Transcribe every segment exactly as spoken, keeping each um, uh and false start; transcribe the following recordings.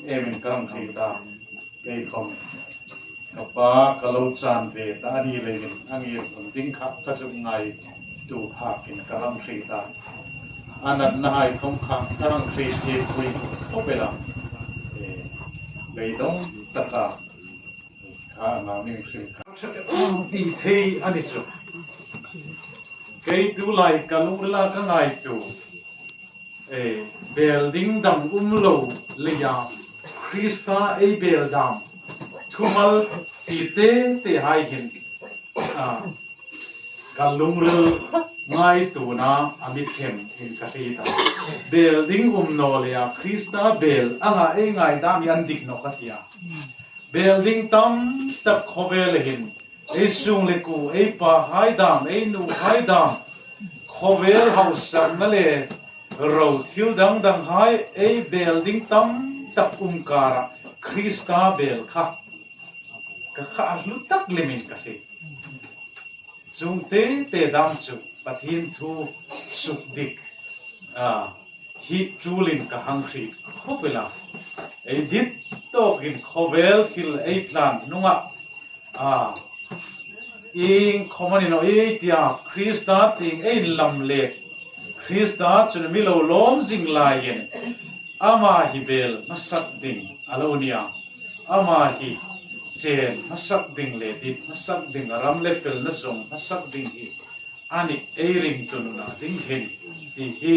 Em in ka hang hriet a, kei khom ka pa ka lo chan ve ta a ni leiin a ngirhmun ding kha ka zuk ngaituo hakin ka hang hriet a. A natnahai khom kha ka hang hriet thei pui khop el a. Eh, beidong taka kha a nau ning hrim kha ti thei a ni chu. Kei tulai ka lungrila ka ngaituo, eh, bel ding dang um lo leia Krista ei bel dam thumal ti te te hai hin, ah, ka lungril ngaituona a mi them in ka hriet a. Bel ding um naw leia Krista bel anga ei ngai dam hi an dik naw ka tia. Bel ding tam tak khawvel hin, ei sungkuo, ei pahai dam, ei nuhai dam, khawvel hausakna le ro thil dang dang hai ei bel ding tam tak um kara Krista bel kha ka kha a hlu tak lemin ka hriet. Chuong te te dam chu Pathien thu suk dik, ah, hi tulin ka hang hriet khop el a. Ei dit tawkin khawvel thil ei tlan hnunga, ah, ieng khom a ni naw ei tia Krista tieng ei inlam le Krista chun mi lo lawm zing laiin ama hi bel hmasak ding a lo nia. Ama hi chen hmasak ding le dit hmasak ding, a ram le felna zawng hmasak ding hi a nih ei ringtu nuna ding hin ti hi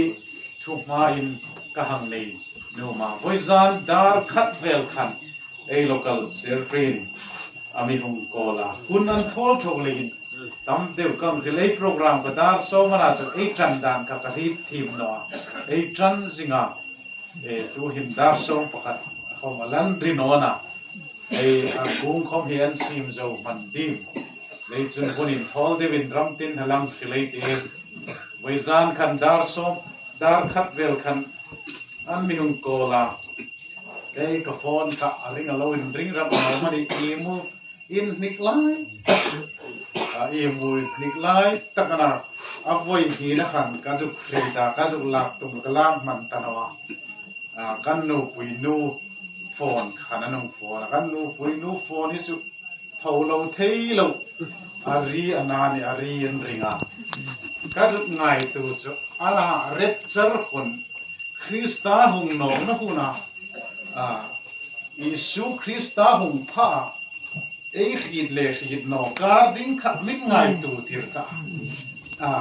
thuhmain ka hang nei nuom a. Vawizan dar khat vel khan ei local secretary-in a mi hung call a. Hun an thawl tho leiin tam deu ka hang hril, ei program kha dar sawm a na chu ei ṭan dan kha ka hriet thiem naw a. Ei ṭan zing a. Eh, tuhin dar sawm pakhat khom a lan ri naw a. Ei, a kung khom hi an siem zo hman ding. Leiin chun hun inthawl deuin ram tin hla lang hril ei tih. Vawizan khan dar sawm, dar khat vel khan an mi hung call a. Kei ka phone kha a ring a lo inring rap naw a ni, i mu in hnik lai. A, i mu in hnik lai tak a na. A voi hi na khan ka zuk hriet a, ka zuk lak tum ka lak hman ta naw a. A, kan nupui nu phone khan an hung phone a. Kan nupui nu phone hi chu tho lo thei lo. A ri a na ni, a ri an ring a. Ka zuk ngaituo chu a la rapture hun Krista hung nawkna huna, a, Isu Krista hung pha, ei hriet le hriet naw kar ding kha min ngaituo tir ta. A,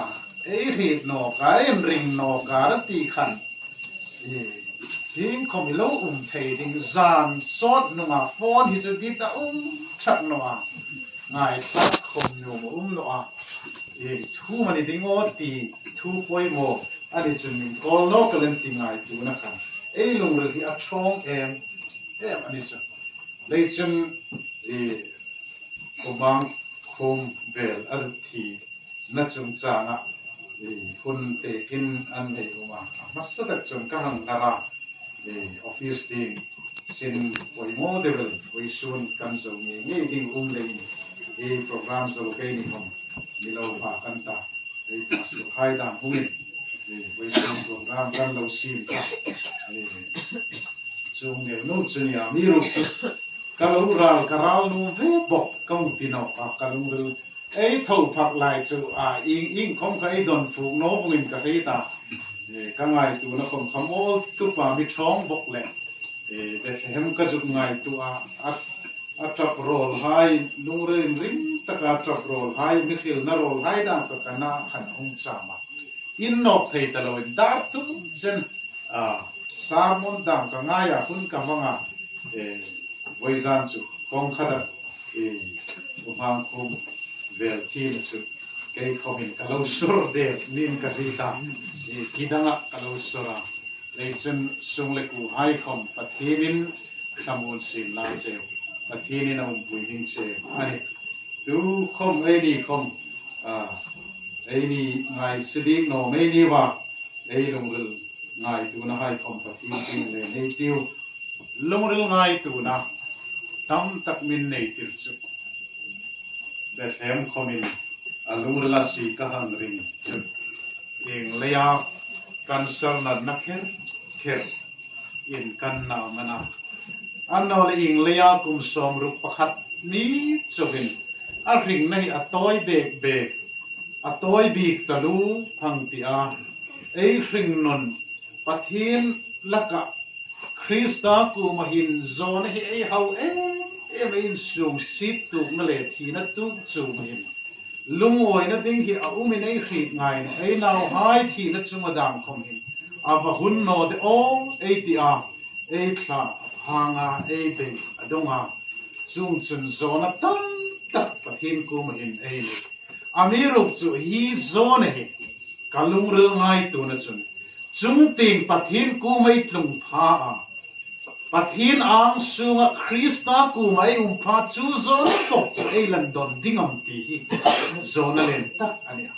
ei hriet naw kar, ei ring naw kar ti khan, e, hieng khom i lo um thei ding, zan sawt hnunga phone hi chu dit a um ṭhak naw a. Ngaithlak khom nuom a um naw a. E, thu mani ding aw ti thu poimaw a ni chun min call naw ka lem ti ngaituona khan ei lungril hi a ṭhawng em em a ni chu. Leiin chun, e, Khumang khum vel a zuk thi na chungchanga, e, hun pekin an nei um a. A hmasa tak chun ka hang hnar a. E, office tieng sin poimaw deu el, vawisun kan zo ngei ngei ding um leiin, e, program zo kei ni khom mi lo hma kan ta. E, pastor hai dam hungin, e, vawisun program kan lo siem ta. E, chuong ngei naw chu nia, mi ruok chu ka lo ral, ka ral nuom ve bok ka hung ti nawk a, ka lungril ei tho phak lai chu, a, ieng ieng khom kha ei dawn fuk naw vawngin ka hriet a. E, ka ngaituona khom kha mawl tupa mi ṭhawng bok le, e, Bethlehem ka zuk ngaituo a, a, a ṭap rawl hai, lungril inring taka ṭap rawl hai, mi hrilna rawl hai dam ka, ka na khan a hung cham a. In nawk thei ta loin dar tum chen, a, sermon dam ka ngai a, hun ka hmang a, e, vawizan chu kawng khat a, e, Khumang khum vel thina chu kei khomin ka lo sur der niin ka hriet a, e, ki danga ka lo sur a. Leiin chun sungkuo hai khom Pathienin thlamuon sien la cheu, Pathienin a umpui ding cheu a nih. Tu khom eini khom, a, eini ngai si ding naw mei ni va, ei lungril ngaituona hai khom Pathien tieng le nei tiu. Lungril ngaituona tam tak min nei tir chu Bethlehem khomin a lungrila si ka hang ring chu. Ieng leia cancer natna kher kher in kan na mana, Annawleh ieng leia kum sawmruk pakhat ni chauhin a hringna hi a tawi bek bek, a tawi bik taluo hang tia ei hringnun Pathien laka Krista kuoma hin zawna hi ei hau em em, ei insung siet tuokna le thina tuok chunga hin lungawina ding hi a umin ei hriet ngai naw, ei nauhai thina chunga dam khom hin a va hun naw de aw ei tia, ei thla hanga ei bei a donga, chuongchun zawna tam tak Pathien kuoma hin ei nei. Amiruokchu hi zawna hi ka lungril ngaituona chun, chungtieng Pathien kuoma ei tlung pha a, Pathien ang sunga Krista kuoma ei um pha chu zawna bawk chu ei lan dawn ding am ti hi zawna lien tak a nih a.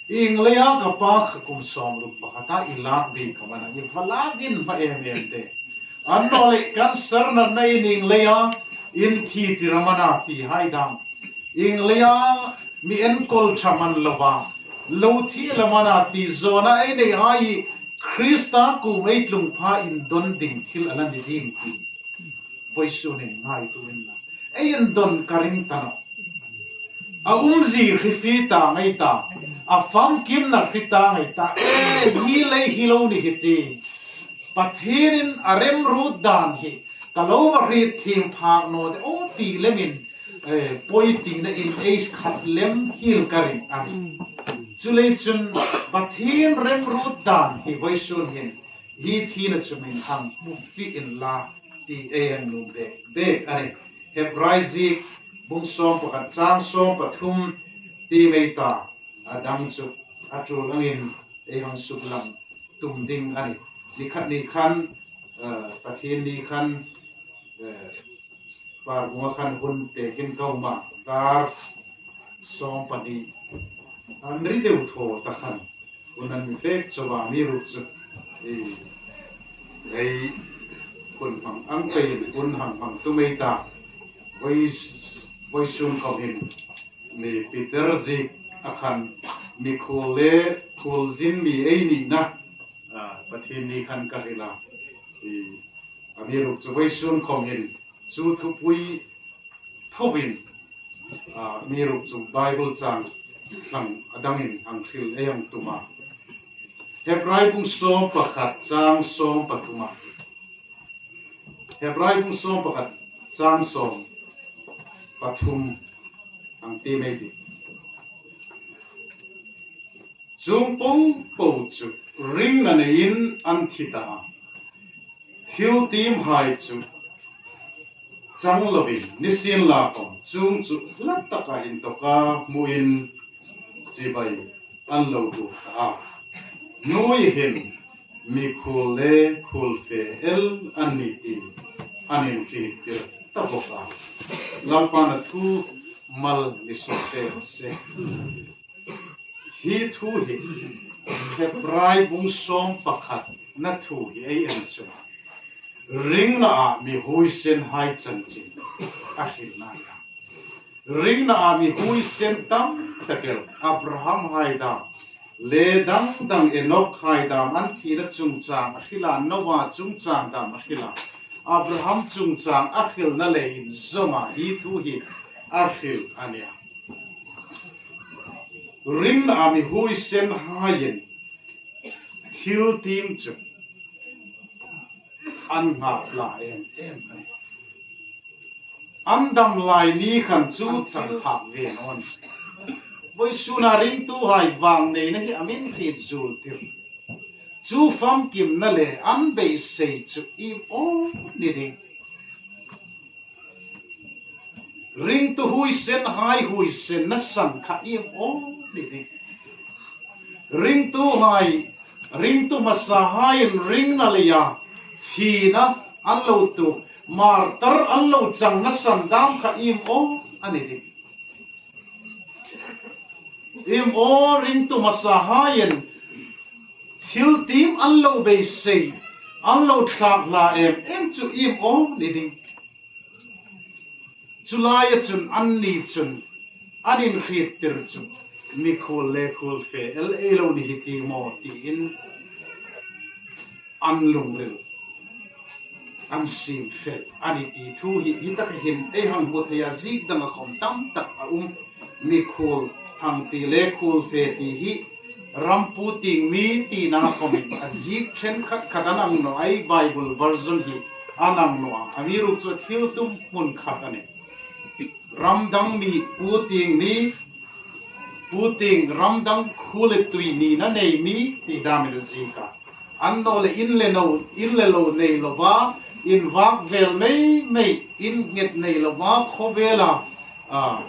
Ieng leia ka pa kha kum sawmruk pakhata i lak bik khom a na, i va lakin hma em em de. Annawleh cancer natna in ieng leia in thi tir am a na ti hai dam, ieng leia mi enkawl ṭha man lova lo thi lam a na ti zawna ei nei hai Krista kuoma ei tlung pha indawn ding thil a la ni ding ti vawisun hin ngaituo in la, ei indawn ka ring ta nawh. A umzie hre fie ta ngei ta, a famkimna hre ta ngei ta, e, hi lei hi lo ni hi ti. Pathienin a remruot dan hi ka lo va hriet thiem phak naw de aw ti lemin, e, pawi tina in ei khat lem hiel ka ring a nih. Chuleiin chun Pathien remruot dan hi vawisun hin hi thina chungin hang hmu fie inla ti ei hang nuom bek bek a nih. Hebrai ziek bung sawm pakhat chang sawm pathum ti mei ta, a dang chu a tul angin ei hang suklang tum ding a nih. Ni khat ni khan, eh, Pathien ni khan, eh, Parbunga khan hun pekin ka um a, dar sawm pahni an ri deu thaw ta khan hun an mi pek chauh a, amiruokchu, e, ei hun hmang ang peiin hun hang hmang tum ei ta. Voi, voisun khom hin mi Peter ziek a khan mikhuol le khuolzin mi ei nihna, a, Pathien ni khan ka hril a. E, amiruokchu voisun khom hin chu thupui thawin, a, amiruokchu Bible chang thlang a dangin hang hril ei hang tum a. Hebrai bung sawm pakhat chang sawm pathum a. Hebrai bung sawm pakhat chang sawm pathum hang tiem ei tih. Chuong po po chu ringna neiin an thi ta a, thil tiemhai chu chang lovin, nisienlakhom chuong chu hla taka inthoka hmuin chibai an lo tuok ta a. Hnuoi hin mikhuol le khuolfe el an nih ti an inhriettir ta bawk a. Lalpan a thu mal mi suk pek se. Hi thu hi Hebrai bung sawm pakhatna thu hi ei en chun, ringnaa mi huoisenhai chanchin a hrilna a nih. Ringnaa mi huoisen tam tak el, Abraham hai dam le dang dang, Enok hai dam an thina chungchang a hril a, Noa chungchang dam a hril a, Abraham chungchang a hrilna leiin zawma hi thu hi a hril a nih a. Ringnaa mi huoisenhaiin thil tiem chu an nghak hla em em a nih. An dam lai ni khan chu chang phak ve naw nih. Vawisuna ringtuhai vangneina hi a min hriet zuol tir. Chu famkimna le an beisei chu iem aw ni ding. Ringtu huoisenhai huoisenna san kha iem aw ni ding. Ringtuhai, ringtu hmasahaiin ringna leia thina an lo tuok, martar an lo changna san dam kha iem aw a ni ding. Iem aw ringtu hmasahaiin thil tiem an lo beisei, an lo thlak hla em em chu iem aw ni ding. Chu laia chun anni chun an inhriettir chu mikhuol le khuolfe el ei lo ni hi ti maw tiin an lungril an siem fel a nih ti thu hi, hi taka hin ei hang hmu thei a, ziek danga khawm tam tak a um. Mikhuol hang ti le khuol fe ti hi ram pu tieng mi tina khawmin a ziek ṭhenkhat khat a nang naw a, ei Bible version hi a nang naw a, amiruokchu a thil tum hmun khat a nih. Ram dang mi pu tieng mi, pu tieng ram dang khuo le tui nina nei mi ti damin a ziek a. Annawleh in le no, in le lo nei lova, invak vel mei mei, in nghet nei lova, khawvela, a,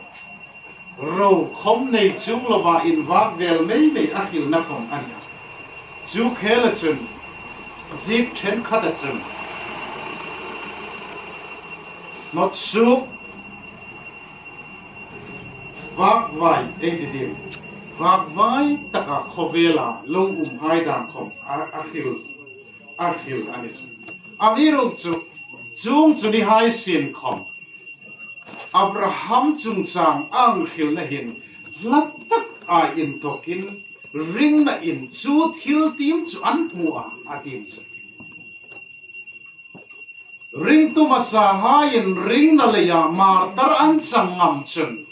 ro khawm nei chuong lova, invak vel mei mei a hrilna khawm a nih a. Chu khela chun, ziek ṭhenkhata chun, hnawt suok vakvai, ei ti ding, vakvai taka khawvela lo umhai dang khawm a, a hril, a hril a ni chu. Amiruokchu, chuong chu ni hai sien khawm, Abraham chungchang a hang hrilna hin hla taka inthawkin ringnain chu thil tiem chu an hmu a, a ti chu. Ringtu hmasahaiin ringna leia martar an chang ngam chun,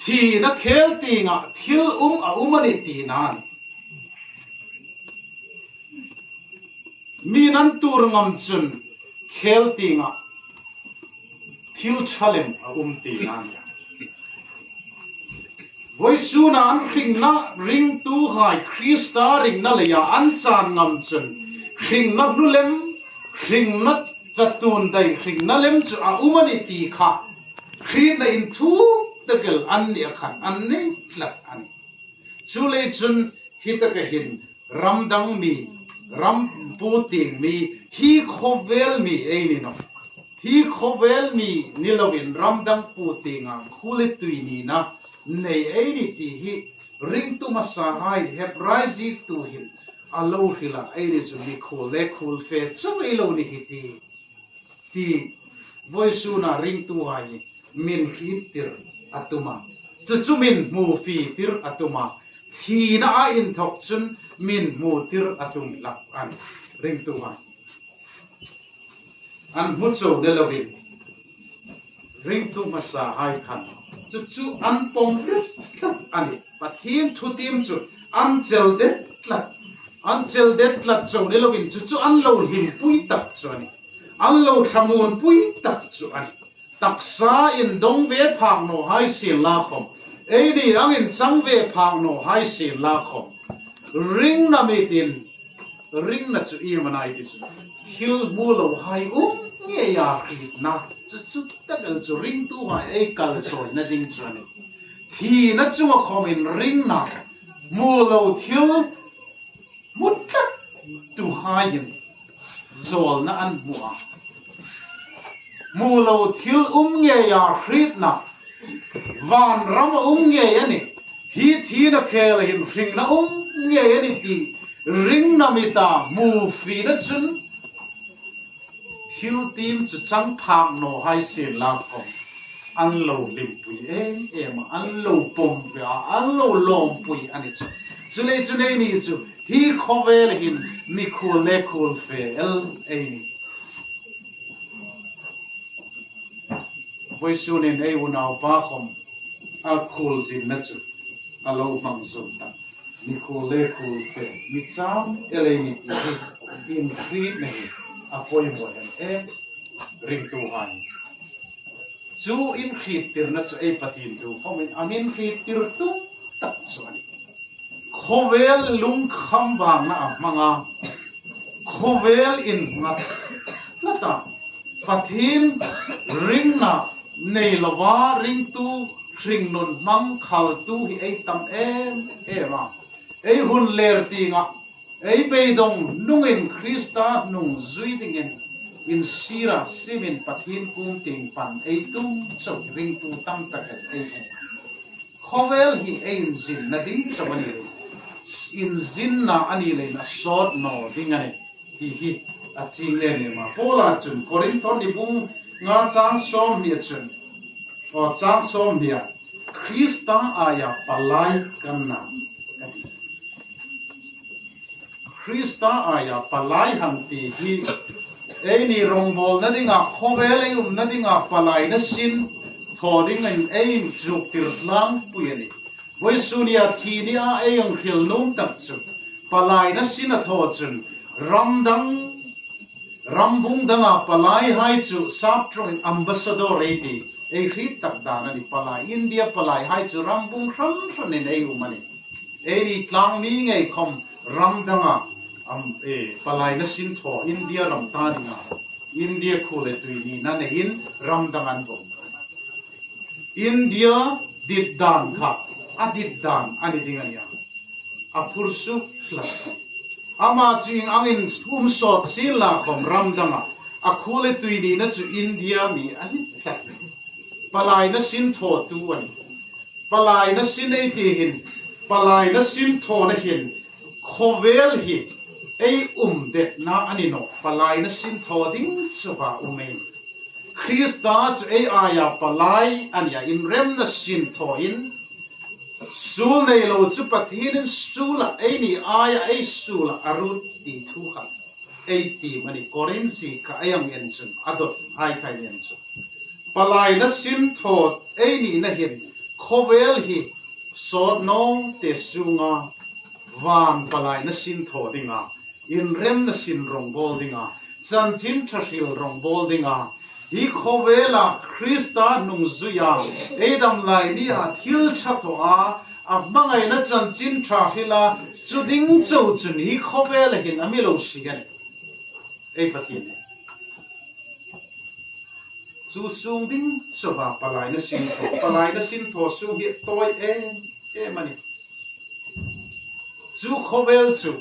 thina khel tienga thil um a um a nih tina a nih. Mi'n an tuor ngam chun khel tienga thil ṭha lem a um tina a nih. Vawisuna an hringna ringtuhai Krista ringna leia an chan ngam chun hringna hlu lem, hringna chatuon dai, hringna lem chu a um a nih ti kha hrietna inthuk tak el an nia khan an nei tlat a nih. Chuleiin chun hi taka hin ram dang mi, ram pu tieng mi, hi khawvel mi ei ni nawh. Hi khawvel mi ni loin ram dang pu tienga khuo le tui nina nei ei nih ti hi ringtu hmasahai Hebrai ziektu hin a lo hril a, ei ni chu mikhuol le khuol fe chau ei lo ni hi ti, ti vawisuna ringtuhai min hriettir a tum a. Chu chu min hmu fietir a tum a. Thina a inthawk chun min hmutir a tum hlak a nih ringtuhai. An hmu chau ni loin ringtu hmasahai khan chu chu an pawm det tlat a nih. Pathien thutiem chu an chel det tlat. An chel det tlat chau ni loin chu chu an lo hlimpui tak chu a nih. An lo thlamuonpui tak chu a nih. Taksa indong ve phak naw hai sien la khawm, eini ang inchang ve phak naw hai sien la khawm, ringna mitin, ringna chu iem a na ei ti chu, thil hmu lo hai um ngeia hrietna chu, chu tak el chu ringtuhai ei kalchawina ding chu a nih. Thina chunga khawmin ringna, hmu lo thil hmu tlattuhaiin chawlna an hmu a. Hmu lo thil um ngeia hrietna, vanram a um ngei a nih. Hi thina khela hin hringna um ngei a nih ti ringna mita hmu fiena chun thil tiem chu chang phak naw hai sien la khawm, an lo hlimpui em em a, an lo pawm ve a, an lo lawmpui a ni chu. Chuleiin chun eini chu hi khawvel hin mikhuol le khuol fe el ei nih. Vawisunin ei unaupa khawm a khuol zinna chu a lo hmang zuk ta. Mikhuol le khuol fe, mi cham el ei nih ti hi inhrietna hi a poimaw em em ringtuhai. Chu inhriettirna chu ei Pathien thu khawmin a mi inhriettir tum tak chu a nih. Khawvel lungkham vangna a hmang a, khawvel innghat tlat a, Pathien ringna nei lova ringtu, hringnun hmang khaltu hi ei tam em em a. Ei hun ler tienga ei beidong nungin Krista nung zui dingin insira siemin Pathien kuom tieng pan ei tum chau ringtu tam tak el ei hmu. Khawvel hi ei inzinna ding chau a nih. Inzinna a ni leiin a sawt naw ding a nih ti hi a chieng em em a. Paula chun Korinth ni bung nga chang sawmhni chun, aw, chang sawmhni a, Krista aia palai kan na, a ti. Krista aia palai hang ti hi Eini rongbawlna dinga, khawvel ei umna dinga, palaina sin thaw dingin ei inchuktir tlangpui a nih. Vawisun nia thi nia ei hril nuom tak chu, palaina sin a thaw chun, ram dang, ram bung danga palaihai chu sap ṭawngin ambassador ei ti, ei hriet tak dan a nih. Palai, India palaihai chu ram bung hran hranin ei um a nih. Eini tlangmi ngei khom ram danga, am, e, palaina sin thaw India ram ta dinga, India khuol le tui nina neiin ram dang an vong. India dit dan kha, a dit dan a ni ding a nih a. A phur suk hlat. Ama chu ieng angin um sawt sien la khom ram danga, a khuol le tui nina chu India mi a ni tlat. Palaina sin thawtu a nih. Palaina sin ei ti hin, palaina sin thawna hin, khawvel hi ei um detna a ni nawh. Palaina sin thaw ding chauva um ei. Krista chu ei aia palai a nih a, inremna sin thawin, suol nei lo chu Pathienin suola, eini aia ei suola a ruot ti thu kha ei tiem a nih. Korinthi kha ei hang en chun, a dawt hai kha ei en chun, palaina sin thaw ei nina hin, khawvel hi sawt naw te sunga van palaina sin thaw dinga, inremna sin rongbawl dinga, chanchin ṭha hril rongbawl dinga, hi khawvela Krista nungzuia ei dam lai nia thil ṭha thaw a, a hmangaina chanchin ṭha hrila, chu ding chau chun hi khawvela hin a mi lo sie a nih. Ei Pathien hi chu sung ding chauva palaina sin thaw, palaina sin thaw sung hi tawi em em a nih. Chu khawvel chu,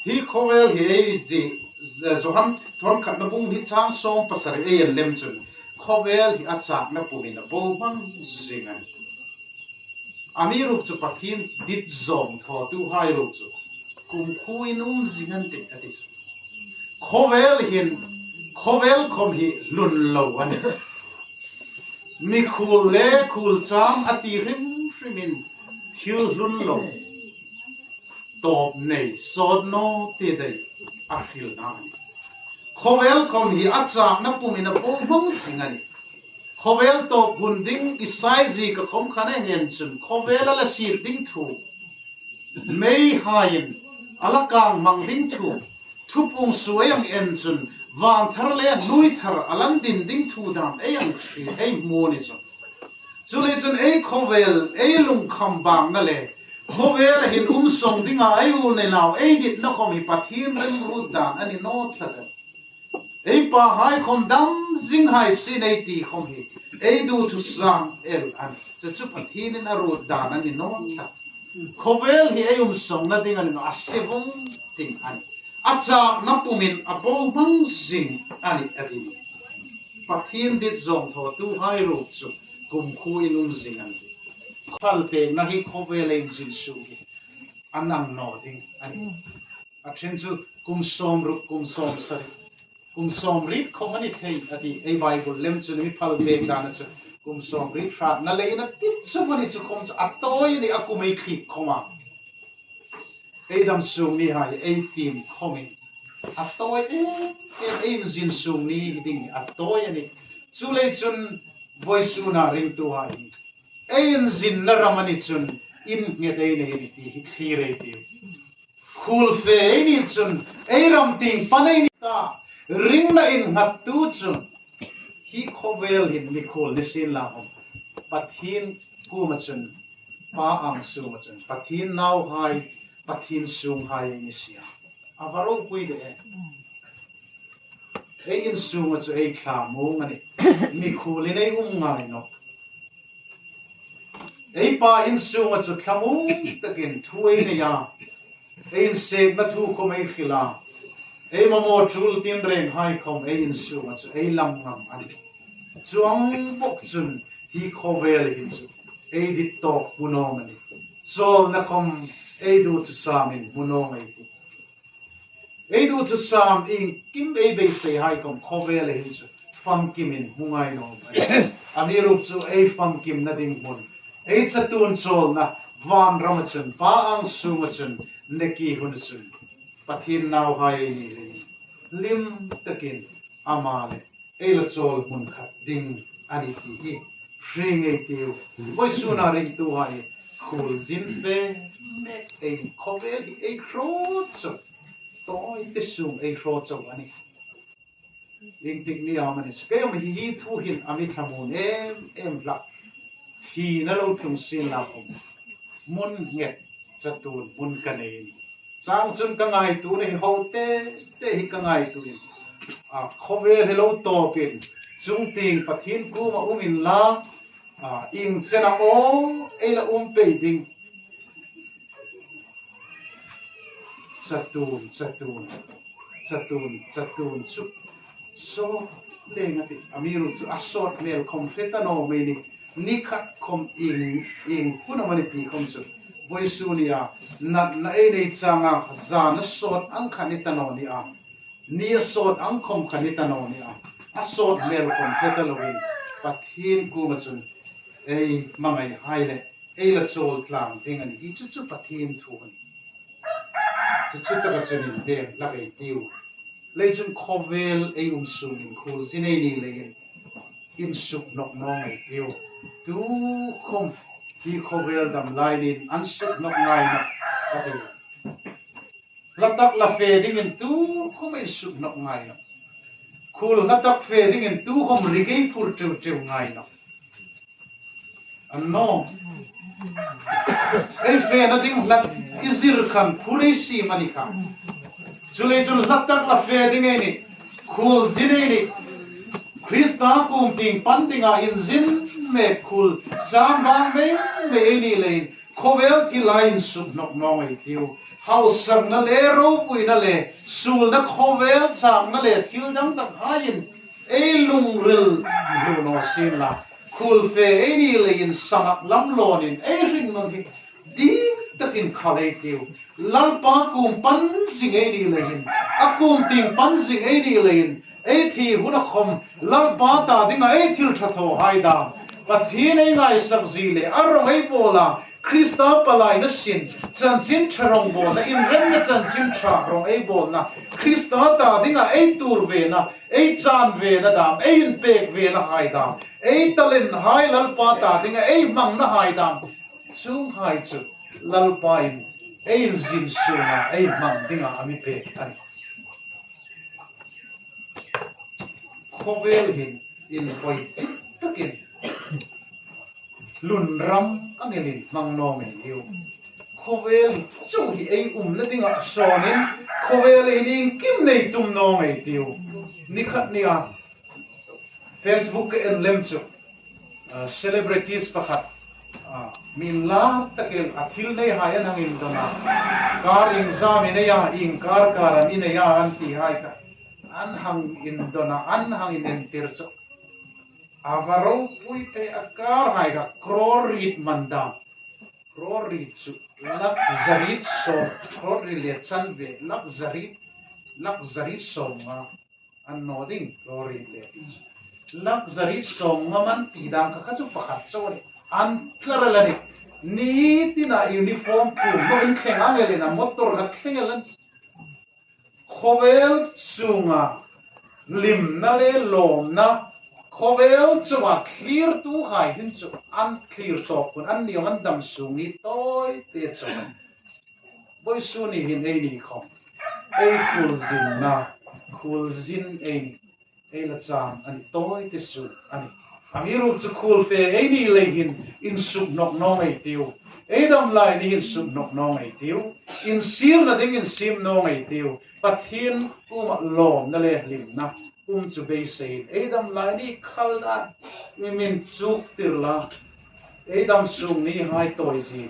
hi khawvel hi ei chi, Johan thawn khatna bung hni chang sawm pasari ei en lem chun, khawvel hi a chakna pumin a bohmang zing a nih. Amiruokchu Pathien dit zawng thawtuhai ruok chu kumkhuoin um zing an tih a ti chu. Khawvel hin, khawvel khom hi hlun lo a nih. Mikhuol le khuolcham a ti hrim hrimin thil hlun lo, tawp nei, sawt naw ti dai a hrilna a nih. Khawvel khom hi a chakna pumin a bohmang zing a nih. Khawvel tawp hun ding Isai zieka khom khan ei en chun, khawvela la sie ding thu, meihaiin a la kang mang ding thu, Thupuong suo ei hang en chun, van thar le hnuoi thar a la indin ding thu dam ei hang hriet, ei hmu a ni chu. Chuleiin chun ei khawvel, ei lungkham bangna le khawvela hin um sawng dinga ei unau, ei ditna khom hi Pathien remruot dan a ni naw tlat a. Ei pahai khom dam zing hai sien ei ti khom hi ei duthusam el a nih. Chu chu Pathienin a ruot dan a ni naw tlat. Khawvel hi ei um sawngna ding a ni naw, a sie vong ding a nih. A chakna pumin a bohmang zing a nih a ti. Pathien dit zawng thawtuhai ruok chu kumkhuoin um zing an tih. Phalpêkna hi khawvel ei inzin sung hi a nang naw ding a nih. A ṭhen chu kum sawmruk, kum sawmsari, kum sawmriet khom a ni thei a ti. Ei Bible lem chun mi phalpêk dan a chu kum sawmriet hratna leiin a ti chu, a ni chu khom chu a tawi a nih, a kum ei khik khom a. Ei dam sung ni hai, ei tiem khomin a tawi em em, ei inzin sung ni hi ding a tawi a nih. Chuleiin chun vawisuna ringtuhai, ei inzinna ram a ni chun innghet ei nei a nih ti hi thlir ei tiu. Khuol fe ei ni chun ei ram tieng pan ei ni ta, ringna innghattu chun hi khawvel hin mikhuol ni sien la khom, Pathien kuoma chun, Pa ang sunga chun, Pathien nauhai, Pathien sunghai ei ni si a. A va ropui de e. Ei insunga chu ei thlamuong a nih. Mikhuolin ei um ngai nawh. Ei Pa insunga chu thlamuong takin thu ei nei a, ei insietna thu khom ei hril a, ei mamaw tul tinrenghai khom ei insunga chu ei lam ngam a nih. Chuong bawk chun hi khawvel hi chu ei dit tawk hmu naw a nih. Chawlna khom ei duthusam in hmu naw ei tih. Ei duthusam iengkim ei beiseihai khom khawvel hin chu famkimin hmu ngai naw a nih. Amiruokchu ei famkimna ding hmun, ei chatuon chawlna vanrama chun, Pa ang sunga chun, nekin hun chun, Pathien nauhai ei ni leiin hlim takin ama le ei la chawl hmun khat ding a nih ti hi hre ngei ei tiu. Vawisuna ringtuhai, khualzin fe mek ei ni, khawvel hi ei hraw chau, tawite sung ei hraw chau a nih. Iengtik ni am a ni chu, kei am hi hi thu hin a mi thlamuon em em hlak. Thina lo tlung sien la khom, hmun nghet chatuon hmun ka nei a nih. Chuong chun ka ngaituona hi, ho te te hi ka ngaituoin, a, khawvel hi lo tawpin, chungtieng Pathien kuoma um inla, a, ieng chen am aw ei la um pei ding. Chatuon, chatuon, chatuon, chatuon chu sawt lem a tih. Amiruokchu a sawt hmel khom hre ta naw mei a nih. Ni khat khom ieng, ieng hun am a ni ti khom chu, vawisun nia natna ei nei changa zana sawt ang kha ni ta naw nia, nia sawt ang khom kha ni ta naw nia, a sawt hmel khom hre ta loin Pathien kuoma chun ei hmangaihai le ei la chawl tlang ding a nih. Hi chu chu Pathien thu a nih. Chu chu taka chun indem hlak ei tiu. Leiin chun khawvel ei um sungin khualzin ei ni leiin insuknawk naw ngei ei tiu. Tukhom hi khawvel dam lai niin insuknawk ngai nawh a ti. Hla tak la fe dingin tukhom insuknawk ngai nawh. Khual hla tak fe dingin tukhom rik ei phur ṭeu ṭeu ngai nawh. An naw. Ei fena ding hla i zir khan phur ei siem a ni kha. Chuleiin chun hla tak la fe ding ei nih. Khualzin ei nih. Krista kuom tieng pan dinga inzin mek khual chang vang mei mei ei ni leiin khawvel thilhai insuknawk naw ngei ei tiu. Hausakna le ropuina le suolna, khawvel changna le thil dang danghaiin ei lungril hlu naw sien la, khual fe ei ni leiin samak lam lawnin ei hringnun hi ding takin khal ei tiu. Lalpa kuom pan zing ei ni leiin, a kuom tieng pan zing ei ni leiin, ei thi huna khom Lalpa ta dinga ei thil ṭha thawhai dam, Pathien ei ngaisak zie le a rawng ei bawla, Krista palaina sin, chanchin ṭha rawng bawlna, inremna chanchin ṭha rawng ei bawlna, Krista ta dinga ei tuor vena, ei chan vena dam, ei inpek venahai dam, ei talent hai Lalpa ta dinga ei hmangna hai dam, chuonghai chu Lalpain ei inzin sunga ei hmang dinga a mi pek a nih. Khawvel hin inhawi takin lungrum ang elin hmang naw ngei ei tiu. Khawvel hi chu hi ei umna dinga sawnin khawvel hin iengkim nei tum naw ngei ei tiu. Ni khat nia Facebook ka en lem chu, ah, celebrities pakhat, ah, mi inlar takin a thil neihai an hang indon a. Car iengzam i nei a, ieng car car am i nei a an tihai kha an hang indon a, an hang inentir chu, a va ropui pei a, car hai kha crore riet man dam. Crore riet chu lakh zariet sawm, crore riet le chanve, lakh zariet, lakh zariet sawmnga. An naw ding, crore riet le ti chu. Lakh zariet sawmnga man ti dam kha, kha chu pakhat chau a nih. An tlar el a nih. Ni tina uniform khum naw in thleng ang elin a motor kha thleng el a nih. Khawvel chunga hlimna le lawmna, khawvel chunga thlirtuhai hin chu an thlir tawp hun an ni awm, an dam sung ni tawite chau. Vawisun ni hin ei ni khom, ei khualzinna, khualzin ei ni, ei la chan a ni, tawite sung a nih. Amiruokchu khual fe ei ni lei hin insuknawk naw ngei ei tiu. Ei dam lai ni hin insuknawk naw ngei ei tiu. Insirna ding insiem naw ngei ei tiu. Pathien kuoma lawmna le hlimna um chu beiseiin ei dam lai ni khal dan mi min chuktir la, ei dam sung nihai tawi zie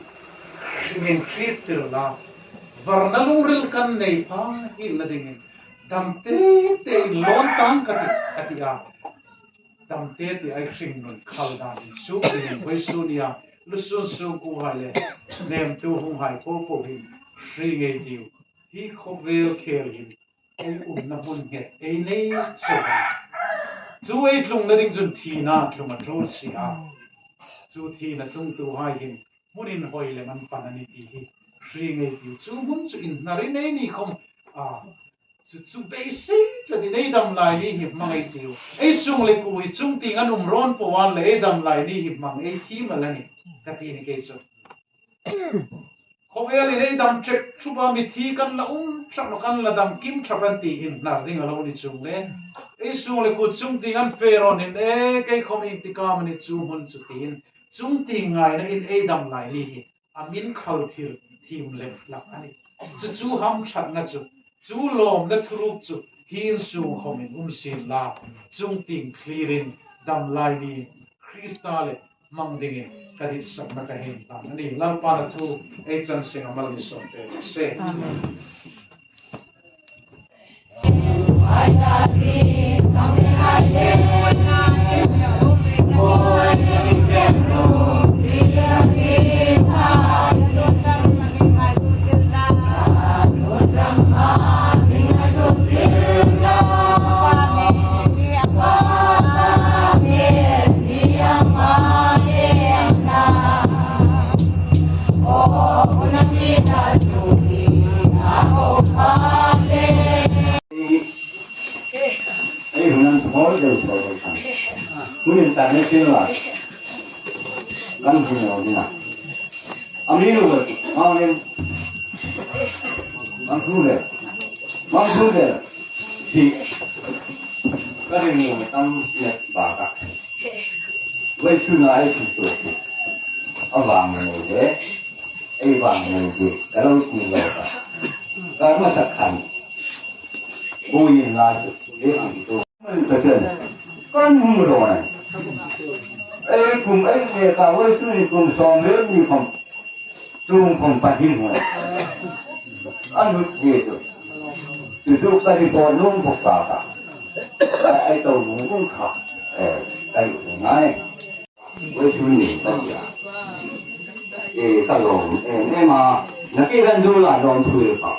min hriettir la, varna lungril kan nei pha hi la dingin dam te te in lawn tang ka ti, ka ti a. Dam te te ei hringnun khal dan in chu, vawisun nia lusun sungkuohai le hnemtu hunghai popo hin hre ngei ei tiu. Hi khawvel khel hin ei umna hmun nghet ei nei chau a. Chu ei tlungna ding chun thina tlung a ṭul si a. Chu thina tlungtuhai hin hmun inhawi lem an pan a nih ti hi hre ngei ei tiu. Chu hmun chu inhnar ei ni khom a, chu chu beisei Ka ti, ei dam lai ni hi hmang ei tiu. Ei sung le kuo hi chung tieng an um rawn po a, le ei dam lai ni hi hmang ei thiem a la nih, ka ti ni kei chu. Khawvelin ei dam ṭhek ṭhup a, mithi kan la um ṭhak naw, kan la dam kim ṭhak an ti inhnar ding a lo ni chuong le. Ei sung le kuo chung tieng an fe rawn hin, e, kei khawm ieng tik am a ni chu hmun chu tiin, chung tieng ngaina in ei dam lai ni hi a min khal thil thiem lem hlak a nih. Chu chu hamṭhatna chu, chu lawmna thuruk chu hi in sung khawmin um sien la, chung tieng thlirin dam lai ni Krista le hmang dingin ka ditsakna ka hei hlan a nih. Lalpan a thu ei chan seng a mal ni sawm pek raw se. Amen. Ei, hun an thaw deu thaw deu san. Hun in tan ne chin la. Kan hin lo ni na. Ami lo, ma ne. Mang thu le. Mang thu le. Hi. Ka ring ni tam ne ba ka. Vawisun a ei thu chu a vang nei de, ei vang nei de, ka lo ti lo ka. Ka hmasa khan, buoina chu, ei ang tu. Ka chen, kan hung ro nei. Ei kum ei ne ka vawisun ni kum sawm le ni kum. Chung khawm pahin hmu. A hnuk hi chu. Chu chu ka report nuom bawk ta ka. Ai to nuom nuom kha. Eh, ka ri ngai. Vawisun ni ka tia. Eh, ka lawm em em a. Nakie kan duh la lawmthu el kha.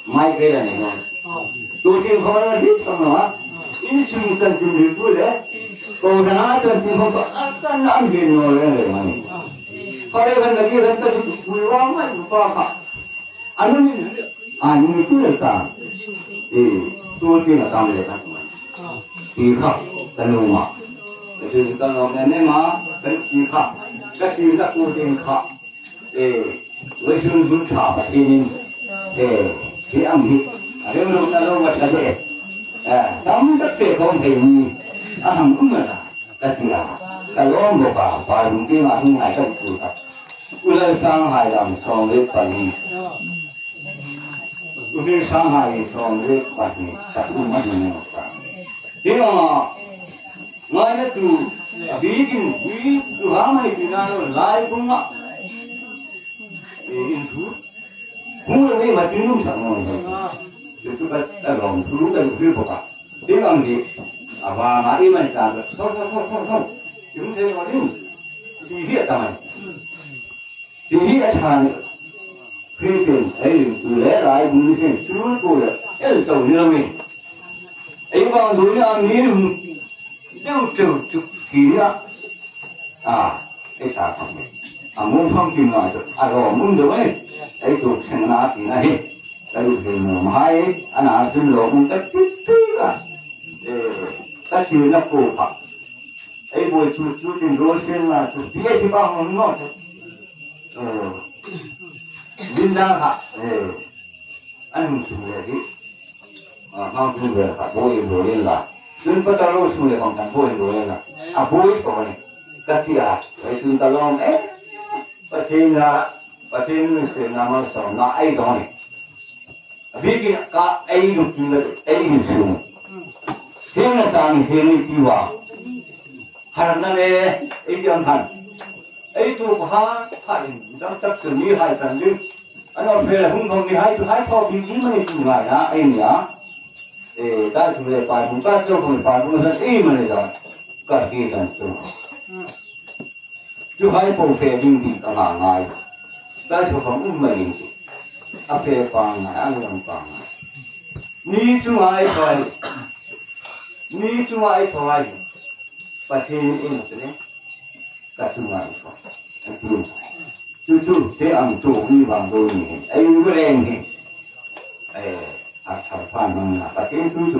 Mai ke la nei naw. Tu tin khawm la dit khawm naw a. In sung chanchin ri tu le. Ko na chanchin khawm ka a kan an ge naw le le mai. Ka le kan nakie kan ta dit pui wa mai pa ka. An ni, an ni tu le ta. Eh, tu tin a tam le kan mai. Ti kha, ka nuom a. Ka tin ka nuom em em a, ka ti kha. Ka ti la tu tin kha. Eh, vawisun hun ṭha Pathienin, eh, hi am hi, a rem lo na lo va sa de. Eh, tam tak fe khawm thei ni, a hang um a la, ka ti a. Ka lawm bawk a, pa lung tieng a hung ngai ka ti tu ta. U Lalsanghai lam sawm le pali. U Lalsanghai sawm le pali, ka tu ma ni mo ka. Hi ma, ngaina tu, a bikin, hi tu ha ma ni tina lo, lai kum a. Eh, in thu. Hung lo ni ma tin lum sak mo. Chu chu ka, ka lawm thu ka lu hi bawk a. Tin ang di. A va ma i man sa ka. So, so, so, so, so. Yung se mo din. Ti hi a ta mai. Ti hi a ṭha ni. Christian, ei ring tu le lai bu ni sen chu ko le. El to ni lo mi. Ei bang du ni a mi. Deu cheu chu ti a. A, ei sa khawm ni. A mu fang ti ma chu. A ro mun deu ni. Ei chu seng na ti na hi. Ka lu thei nuom hai. A na sun lo mun ka ti ti a. Eh, ka ti na ko pa. Ei buoi chu chu tin ro sen na chu. Ti ei ti pa hong no chu. Eh. Din da ha. Eh. An hung sung le hi. A, hmang sung le kha buoi buoi la. Sun pa ta lo sung le khawm kan buoi buoi la. A buoi ko ni. Ka ti a, ei sun ta lawm e. Pathien la, Pathien mi se na mal so na ei do ni. A bikin ka ei lu ti le ei lu sung. Hi na ta ni hi ni ti wa. Har na le ei ti ang han. Ei tu ha, ha in, dam tak tu ni hai kan ni. Ano fe hung hung ni hai tu hai thaw bi ni ma ni tu ngai na, ei ni a. Eh, ta tu le pa hung ta tu hung pa hung sa ei ma ni da. Ka ti kan tu. Tu hai po fe ding ding ka ma ngai. Ta tu hung um ma ni. A fe pa ngai, a lawm pa ngai. Ni tu hai thoi. Ni tu hai thoi. Pathien in tu ni. Ka tu ngai ko. Ka tu. Chu chu, te ang tu, ni bang do ni. Ei, u reng ni. Eh, a thar pan hang na. Pathien tu chu.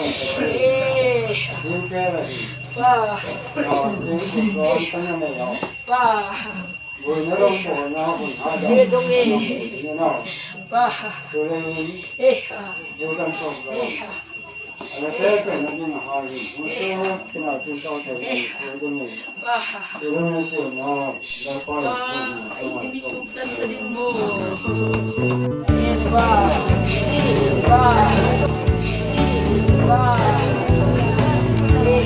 Eh. Ding ke la hi. Pa. Ding ke la hi. Pa. Buoina rawng buoina hun ha dam. Eh, dong e. Ding e na. Pa. Chu le. Eh, ha. Ding kan sawm lo. Eh, ha. Ala pe pe na ding ha hi. Hun chu tina chu tau te ni. Chu ding e. Pa. Chu le na se na. La pa. Pa. Ai, ti mi suk tan ta ding mo. Eh, pa. Eh, pa. Eh, pa. Eh.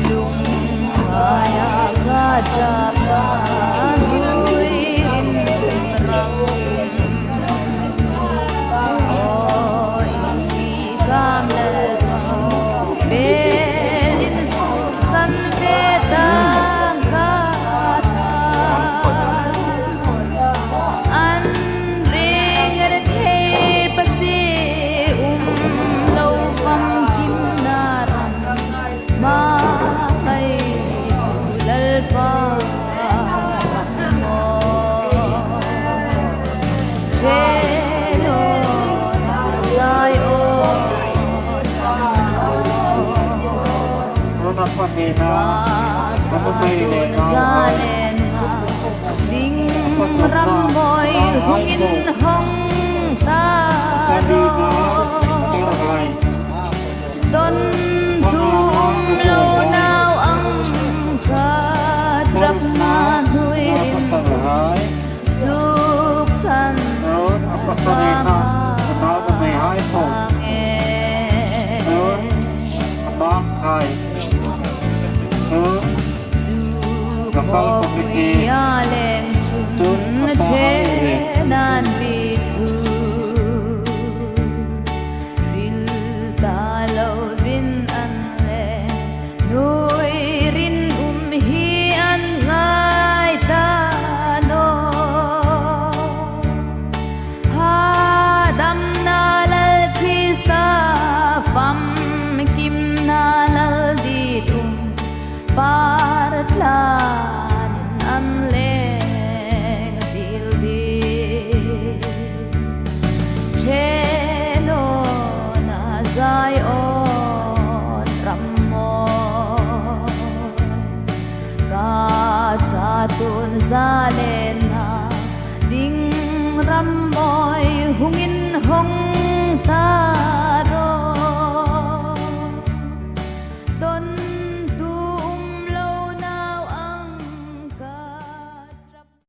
Lungngaiah ka ṭap a, nuiin ram. Aw, in mi kam le belin suksan ve tang ka ta. An ring er thei pasie um lo famkimna ram. Ma kai Lalpa mo. Chelo zai o. Rona pa ni na. Ka sa tun zalen na. Ding ram boi hungin hung ta ro. Don tum lo nau ang ka drapna hnuoiin suksan ang e. Chu khawpuia leng chun ṭhen an bi thu. Hril ta lovin an le nuirin um hi an ngai ta naw. Hadamna Lal Krista, famkimna Lal dit um, par tlan an leng dil dil. Chelo na Zion ram maw. Ka sa tun zalen na, ding ram boi hungin hung ta